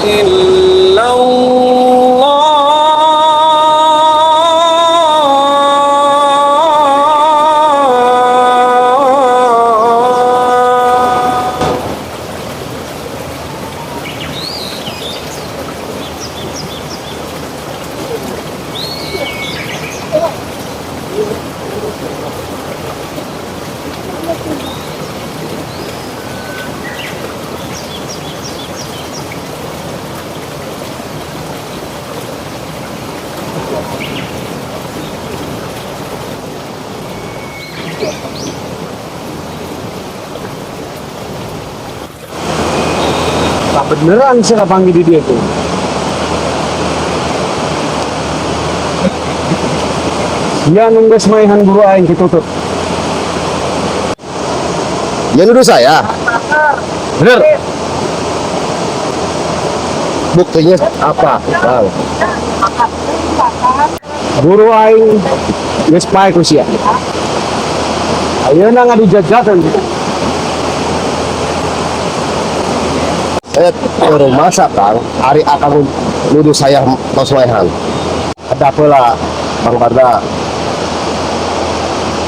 إلا الله. Tak beneran sih panggil di dia tuh. Sia nu geus maehan guru aing ditutup. Ya nuduh saya. Bener. Buktinya apa, Bang? Guru aing geus paeh ku sia. Ayeuna ngadu jajakan. Saya ke rumah, Kang. Ari akang nuduh saya tos maehan. Ada apa lah, Bang Barda?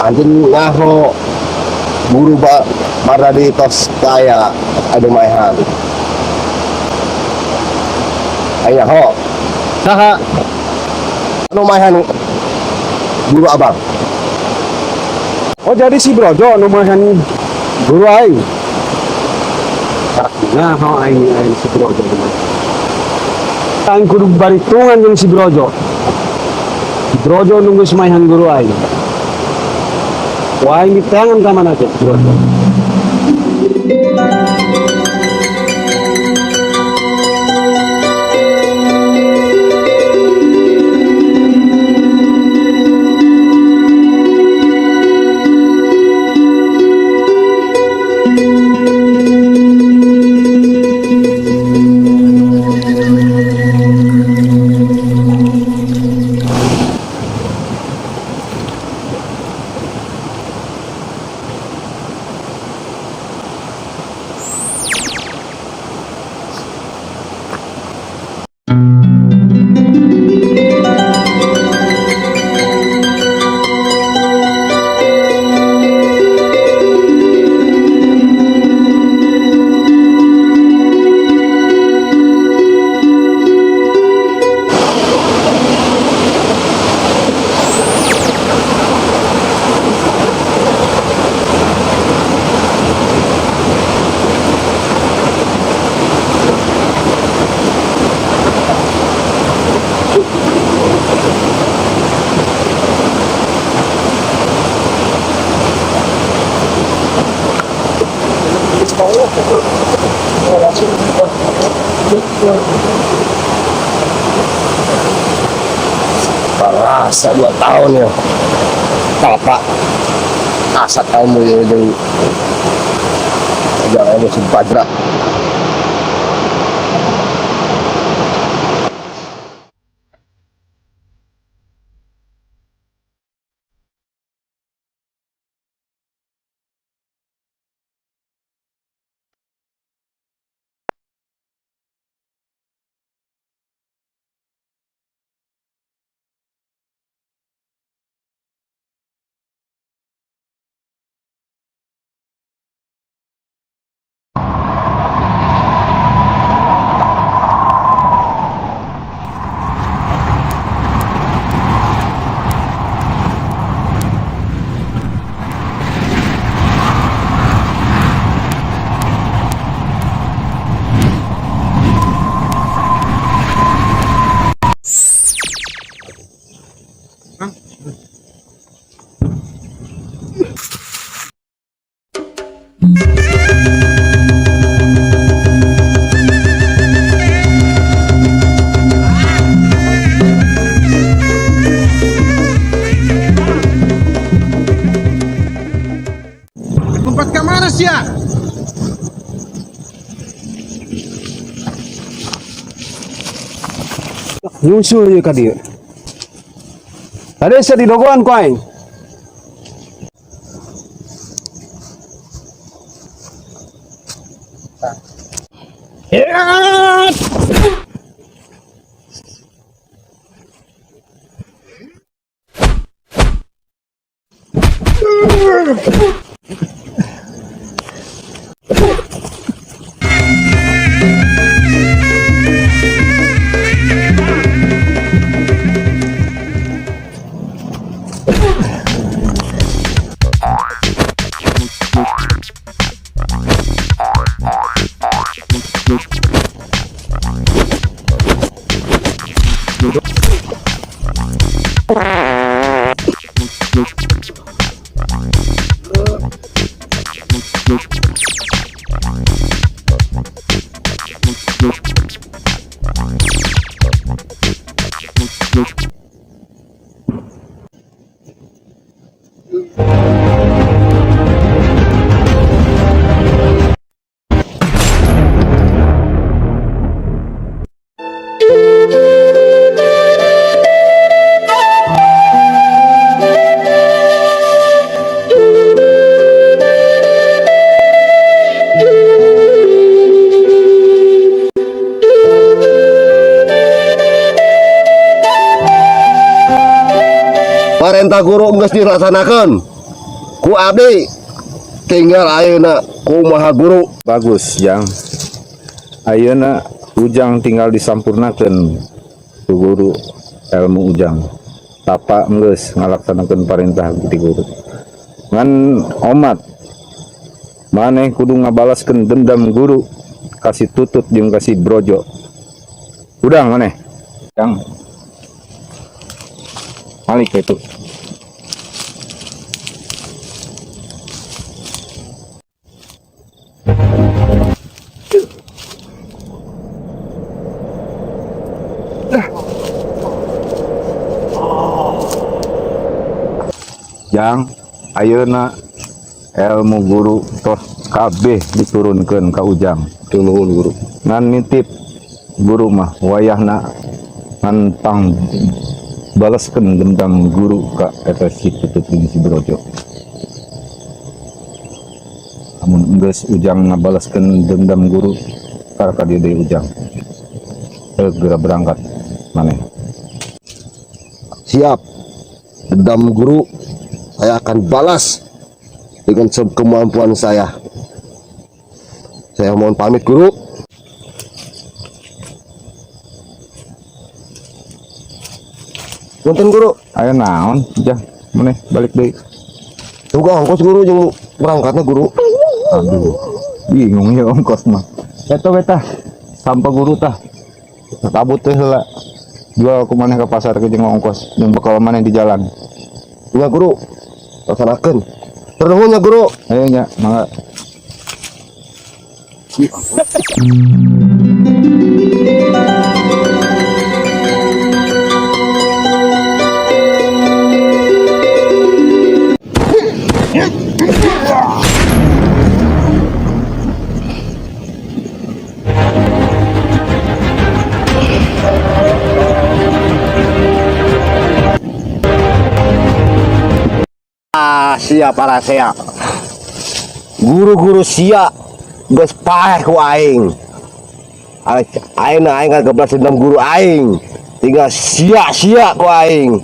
Anjeun nyaho guru ba Barda di tos kaya anu maehan. Ayo nyaho. Saha? Anu maehan guru abang. Oh, jadi si Brojo nu maehan guru aing. Nyaho aing aing si Brojo mah. Aing kudu baritungan jeung si Brojo. Si Brojo nu geus maehan guru aing. Wah, aing diteangan ka mana teh si Brojo. Parasa 2 tahun ya. Bapak asa kamu ya jeung jangan si Badra. Tempat ke mana sih ya? Nyusul ieu ka dieu. Tadi sia didogoan ku aing. Parentah guru geus dilaksanakeun. Ku abdi tinggal ayeuna kumaha guru. Bagus, Jang. Ayeuna Ujang tinggal disampurnakeun ku guru ilmu Ujang. Tapa geus ngalaksanakeun parentah ti guru. Ngan omat, maneh kudu ngabalaskeun dendam guru ka si Tutut jeung ka si Brojo. Udah maneh. Jang. Malik itu. Jang, ayeuna ilmu guru tos kabeh diturunkeun ka Ujang. Nuhun, guru. Ngan nitip guru mah, wayahna ngan pang balaskeun dendam guru ka eta si Tutut jeung si Brojo. Amun geus Ujang ngabalaskeun dendam guru, ka dieu deui Ujang. Segera berangkat maneh. Siap. Dendam guru saya akan balas dengan kemampuan saya. Saya mohon pamit, guru. Punten, guru. Aya naon, Jang? Maneh balik deui. Tunggu ongkos, guru, jeung berangkatnya, guru. Aduh, bingung ya ongkos mah. Eta we tah, sampah guru tah. Kabut teh heula. Jual ku maneh ke pasar ke jeung ongkos jeung bekal maneh di jalan. Ya, guru. Laksanakeun. Nuhun ya, guru. Ayo nya, mangga. Ah, siap para sia. Guru-guru sia geus paeh ku aing. Aing aing ngabalas dendam guru aing. Tinggal sia-sia ku aing.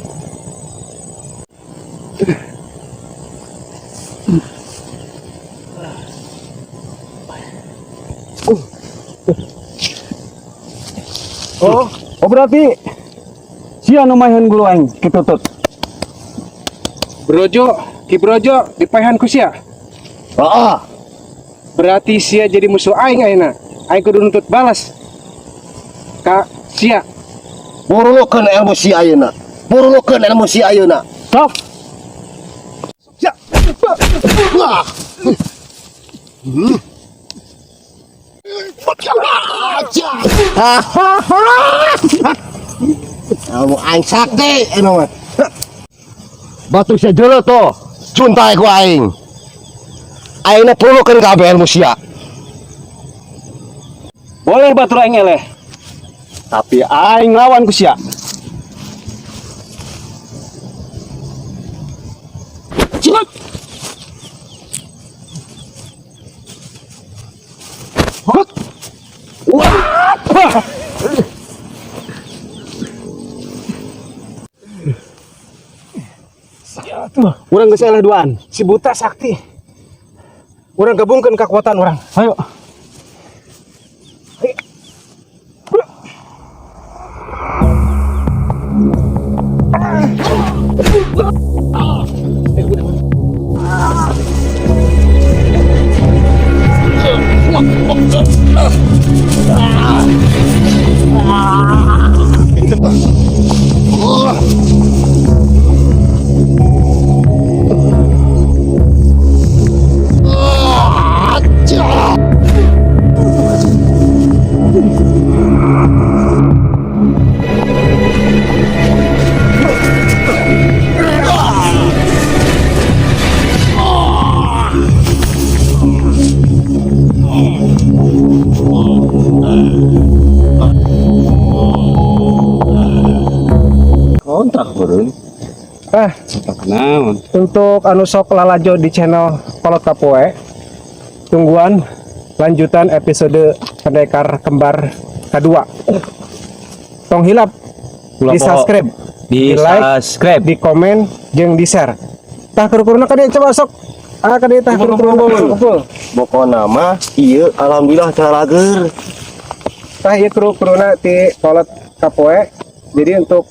Oh, berarti sia nu maehan guru aing, Ki Tutut. Brojo, Ki Brojo dipaehan ku sia. Heeh. Berarti sia jadi musuh aing ayeuna. Aing kudu nuntut balas ka sia. Purulukeun ilmu sia ayeuna. Purulukeun ilmu sia ayeuna. Sok. Ya. Wah. Ilmu aing sakti anu mah. Batu sejeuleuh toh, cuntai ku aing. Ayeuna purulukeun kabeh ilmu sia. Boleh batur aing eleh. Tapi aing lawan ku sia. Cilat. Hut. Wah. Sia tuh. Urang geus eleh duaan. Si buta sakti. Urang gabungkan kekuatan urang. Ayo. Kontrak beureun. Ah, Naon? untuk anu sok lalajo di channel Kolot Kapoe, tungguan lanjutan episode Pendekar Kembar kedua. Tong hilap Ulah di subscribe, Di di like, subscribe. di komen, jeung di share. Tah kru-kruna ka dieu coba sok. Ah ka dieu tah kru-kruna kumpul. Pokona mah ieu alhamdulillah calager. Tah ieu kru-kruna ti Kolot Kapoe. Jadi untuk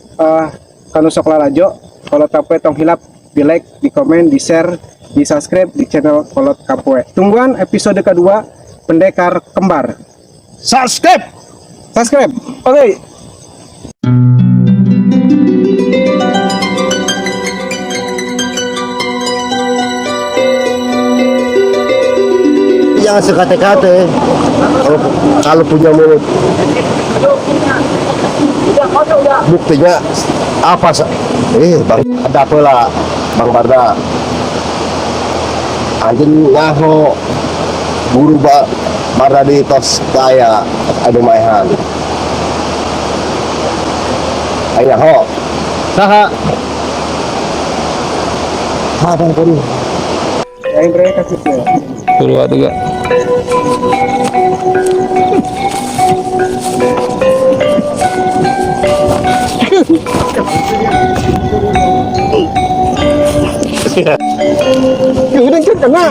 kanu sok lalajo Kolot Kapoe tong hilap di like, di komen, di share, di subscribe di channel Kolot Kapoe. Tungguan episode kedua Pendekar Kembar. Subscribe. Subscribe. Oke. Jangan sekate-kate. Kalau punya mulut. Buktinya apa? Bang, ada apa lah, Bang Barda? Anjing ngaho guru Barda di tos kaya anu maehan. Aya ho. Saha? Ha Bang Puri. Aing bre kasih ya. Dua, tiga. Ya udah kan kena.